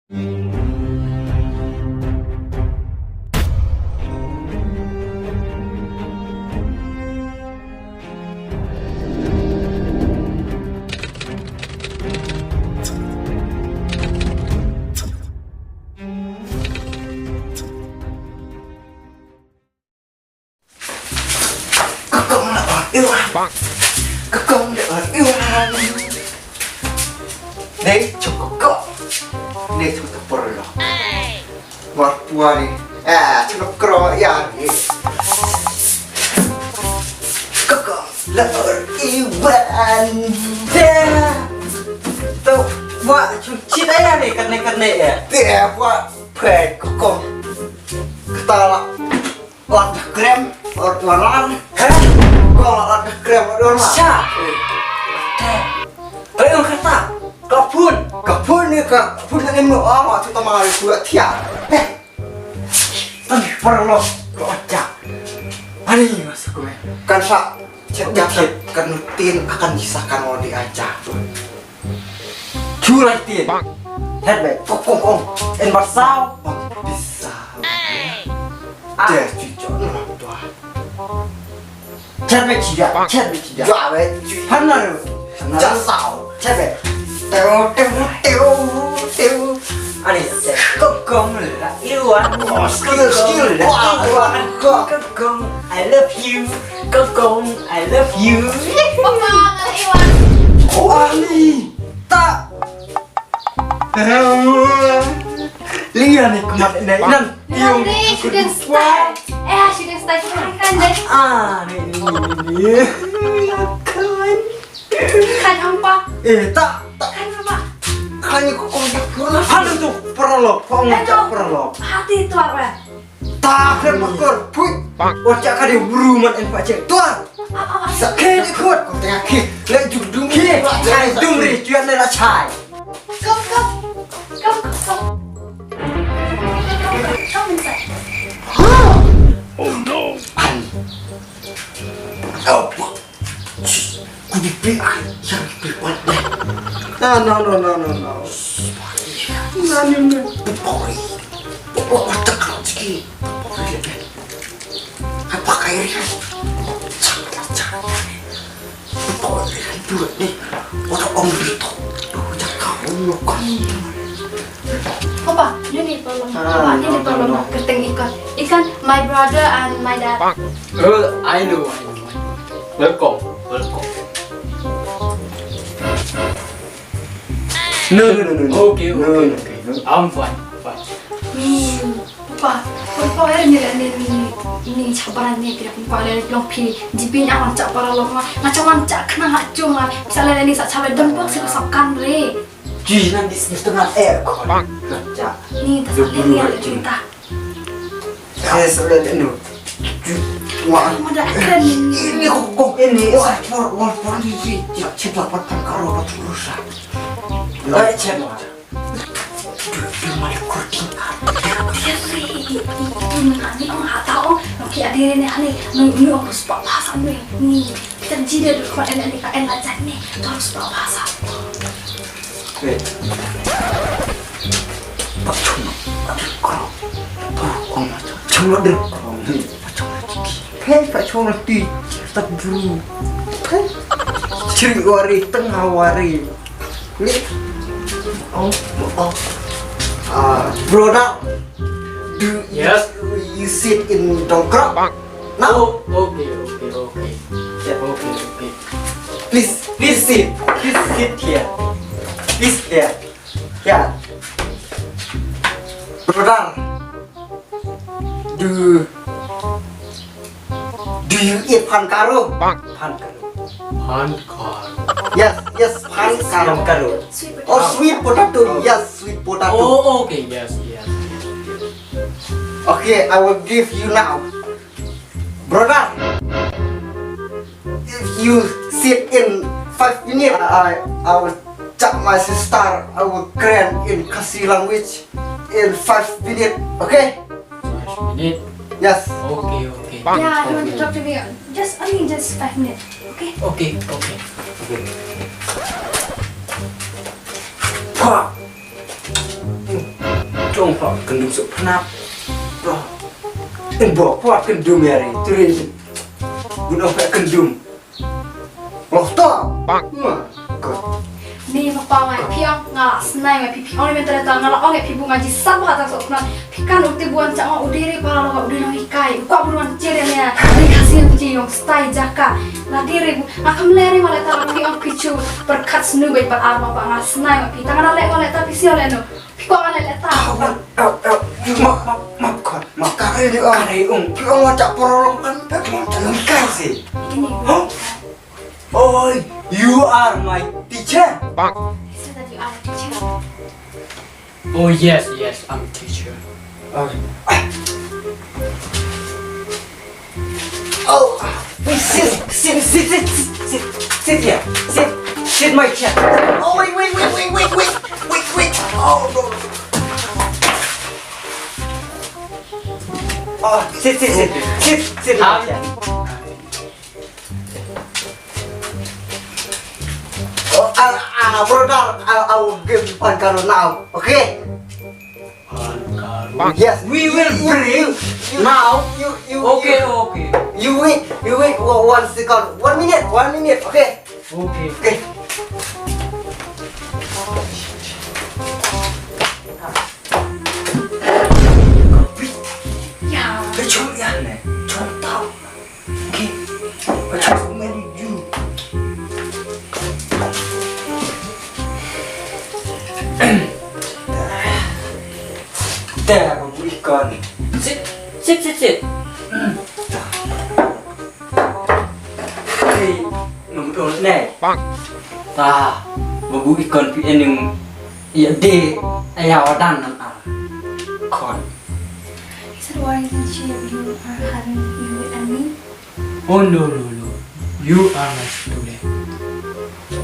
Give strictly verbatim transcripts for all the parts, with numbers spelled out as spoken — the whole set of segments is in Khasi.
Ka kong la ot iwan. Ka kong la ot iwan. Dei chok ka kong. Dei chok ka por lo. War puan ni. Ah, chok ka kro ya ni. Ka kong la ot iwan. Dei. Tu wa chok chit ya ni kan ni kan ni ya. Dei wa phe ka kong. Kata la. Ot krem, ot walan. Hah? Ko ot krem, ot walan. Sha. Te. Te ong kata. Ka phun. Ka phun ni ka phun ni mo ong ot tu ma ri ku tia. Heh. Tan paralok ko aja. Ani masuk ko. Kan sa. Cek jaket kan rutin akan disahkan odi aja. Churai tin. Head back. Kong kong kong. En basau. Bisa. Ah. Deh cucok ni lah tuan. Chat back cia. Chat back cia. Jua back. Hana lu. Jasau. Chat back. Teo teo teo teo. Ani. Kong kong lah. Iwan. Oh, skill, skill. Iwan. Kong kong. I love you. Kong kong. I love you. Papa, Iwan. Oh, ani. Tak. Lian ni kemat ni nan. Yang ni shooting star. Eh, shooting star kita kan deh. Ah, ni ni ni ni. Kan apa? Eh, tak tak. Kan apa? Kan ni kong kong. Hal tu perlu, kong tak perlu. Hati tu apa? Ta kren ma kor phuit. Wat ja ka dei bru man en pa che. Tua. Sa khe ni khot. Ko ta khe. Le juk dung khe. Ai dung ri chuan le la chai. Come, come. Come, come, come. Come inside. Oh no. An. Oh, what? Ku bi pe ai, yang bi pe wat deh. No, no, no, no, no, no. No, no, no. Pupori. Pupori tak kau ciki. Pupori lebih. Apa kai ri? Cak, cak. Pupori lebih buat ni. Orang ong bito. Jangan kau ngokon. Papa, ini ni problem. Ah, Papa, ini ni problem. Kyrteng Ikon. Ikon, my brother and my dad. Oh, I know, I know, I know. Welcome, welcome. No, no, no, no, no. Okay, okay, okay. I'm fine, fine. Ni, Papa, Papa, eh, ni, ni, ni, ni, ni, chabaran ni, kira Papa, eh, long pi, jipin, awan chak para long, ma, ma, chawan chak kena hachung, ma, misalnya ni, sa chabai dempok, si, sa kan re. Ji nan dis mesti ngat aircon. Bang. Kerja. Ni tak boleh lihat cerita. Saya sebenarnya anu. Wah. Ada keren. Ini kok ini. Wah, por por por ini sih. Ya, cepat patang karo patang rusak. Baik, cepat. Duduk malu kurdi. Dia sih itu menani orang tak tahu. Oke, ada ini aneh. Nunggu aku sepak pasang ni. Ni. Kita jida dulu kau enak ni, kau enak jan ni. Terus bawa pasang. Pak Chung, aduh, kau, kau, kau macam, Chung, aduh, kau, Pak Chung, hei, Pak Chung, nanti, tak dulu, hei, ciri wari, tengah wari, ni, oh, oh, ah, brother, do you, yes, you sit in Dongkrok? Now? Oh, okay, okay, okay. Yeah. Okay, okay. Please, please sit. Please sit here. Please there. Yeah. Brother, do do you eat pan karo? Pan karo. Pan karo. Yes, yes, pan karo. Pan karo. Oh, sweet potato. Yes, sweet potato. Oh, okay. Yes, yes. Okay, I will give you now. Brother, if you sit in five minutes, I, I will chat my sister, I will kren in Khasi language in five minutes, okay? Five minutes? Yes. Okay, okay. Yeah, I want to talk to you. Just, I mean, just five minutes, okay? Okay, okay. Okay. Pah. Tong pha kyndum suk pnap. Bro. In bo pha kyndum ya ri. Turi. Bun ong pha kyndum. Loh to. Bang. Ma. Ko. Ni ma pa ngai phi ong nga la snai ngai phi phi ong ni men tare ta nga la ong ngai phi bu nga ji sat ba ta sok pnap. Phi kan u ti buan cha ong u diri pa la u diri nong ikai. Ko buruan chere ne. Ni kasi yang ji yong stai jaka. La diri bu. Nga kam leri ma le ta la phi ong phi chu. Perkat snu bai par ar ma pa nga snai ngai phi. Ta nga la le ngai le ta phi si le no. Phi kwah ngan leh ta. Au, au, au. Map, map, map, khon, map. Ka rei ong. Ka rei ong. Phi ong wa chak porolong kan, phi ong chak ong kai si. Ini. Huh? Oi, you are my teacher. Bang. He said that you are a teacher. Oh yes, yes, I'm a teacher. Oh. Oh, ah, please sit, sit, sit, sit, sit, sit here. Sit, sit my chair. Oh, wait, wait, wait. Oh, no. Oh, sit, sit, sit, sit, sit my chair. Oh, ah, ah, brother, I, I will give one card now, okay? Yes. We will bring now. You, you, okay, you, okay. You wait, you wait one, one second. One minute, one minute, okay? Okay. Okay. Yeah. Chok tau. Okay. Chok many you. Te, babu ikon. Sit, sit, sit, sit. Hey, ngam dol ne. Bang. Ta, babu ikon pi ening ya de, aya wadan nan a. Kon. Is it why you are having you and me? Oh no, no, no. You are my student.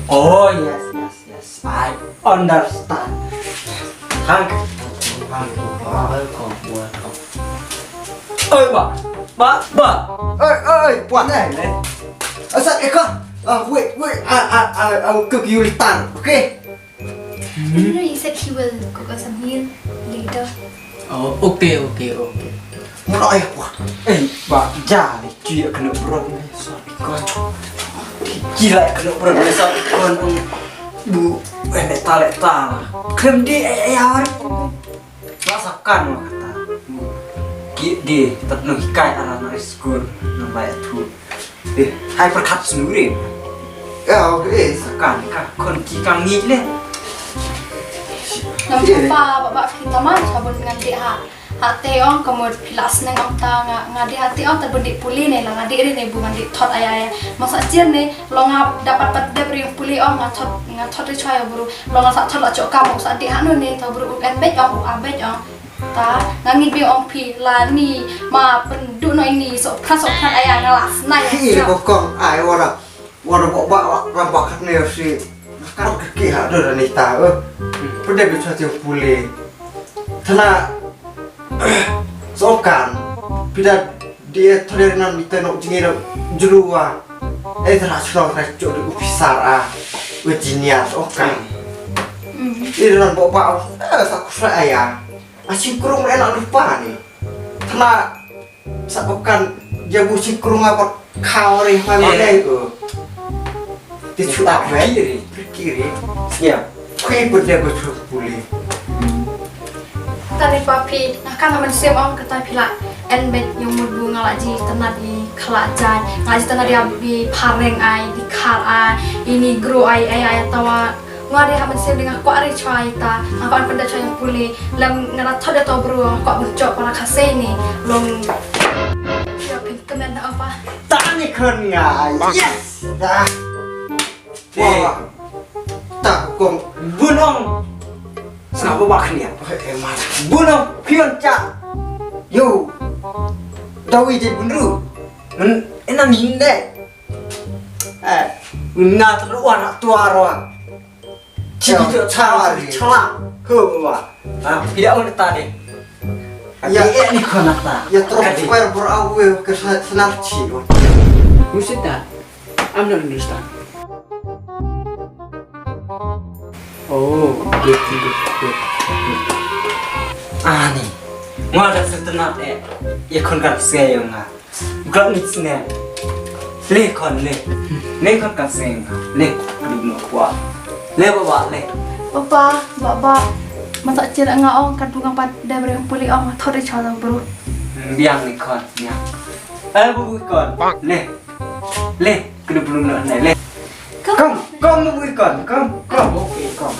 Oh yes, yes, yes. I understand. Thank you. Thank you. Welcome, welcome. Oi, ba, ba, ba. Oi, oi, oi, puan eh. Asal eka. Ah, wait, wait. I, I, I, I will cook you later. Okay. You know, he said he will cook us a meal later. Oh, okay, okay, okay. Mula eh, wah. Eh, ba, ja ni ki kena berat ni. Sorry, kau. Gila kena berat ni, sorry, kau. Bu, eh, leta, leta. Kem di, eh, eh, awar. Rasakan lah kata. Ki di, tetap nak ikai arah nak school, nak bayar tu. Eh, hai perkat sendiri. Ya, oke. Kan ka kon ki ka ngi le. Nam pa ba ba ki tama sabun ngan di ha. Ha te ong ka mut phi la sneng ong ta nga nga di ha te ong ta bun di puli ne la nga di ri ne bu ngan di thot aya aya. Masa jir ne lo nga dapat pat dep ri puli ong nga thot nga thot ri chwa ya bru. Lo nga sa thot la chok ka mo sa di ha no ne ta bru u en bej ong u a bej ong. Ta, nga ngi bi ong phi la ni ma pynduh no ini so phra so phra aya nga la snai. Hi ko kong ai wara wara bok ba wa ra ba khat ne si. Ka ka ki ha do ni ta. Pede bi chati pule. Tana so kan pida dia thode nan ni tano jingi jruwa. Eh tana sro ra chok di officer a. Engineer so kan. Ira nan bok ba sa kusra aya. A singkrung ena lupa ni. Tena sa bukan jabu singkrung apa kau ri mana dai ko. Ti chu ap wei ri, kiri. Ya. Kui pun dia betul pulih. Tadi papi, nah kan aman sem ong kata pila en bet yang mut bu ngala ji tena di kala jai, ngala ji tena di abi pareng ai, di kar ai, ini gro ai ai ai tawa. Nga dei ha mynsiem dei nga kwah ri chwa ita, nga kwah pynda chwa ïa pule, lem nga la thot da to bru, nga kwah bun jop para khase ni, long. Ïa pyn kmen da apa? Ta ni khon nga. Yes. Dah. Wah. Ta kong. Bunong. Sngap ba khnia. Bunong pion cha. Yo. Dawi je bunru. Ena ni ne. Eh, nga terus anak tua roa. Cik itu cara cela. Ko wa. Ah, tidak ada tadi. Ya, eh ni kau nak tak? Ya terus fair berawe ke senar cik. You said that. I'm not understand. Oh, good, good, good, good. Ani. Nga da sngewtynnat eh. Ïa khun kan sngew ïa nga. Glak ni sngewtynnat. Le khun le. Le khun kan sngew ïa nga. Le. Aduh noh kwah. Le baba le. Papa, baba. Masa cira nga ong kan tunga pat da bring puli ong thot de chaw bro. Biang ni khun biang. Eh bu khun. Le. Le. Kena belum nak naik le. Kom, kom bu khun. Kom, kom. Okay, kom.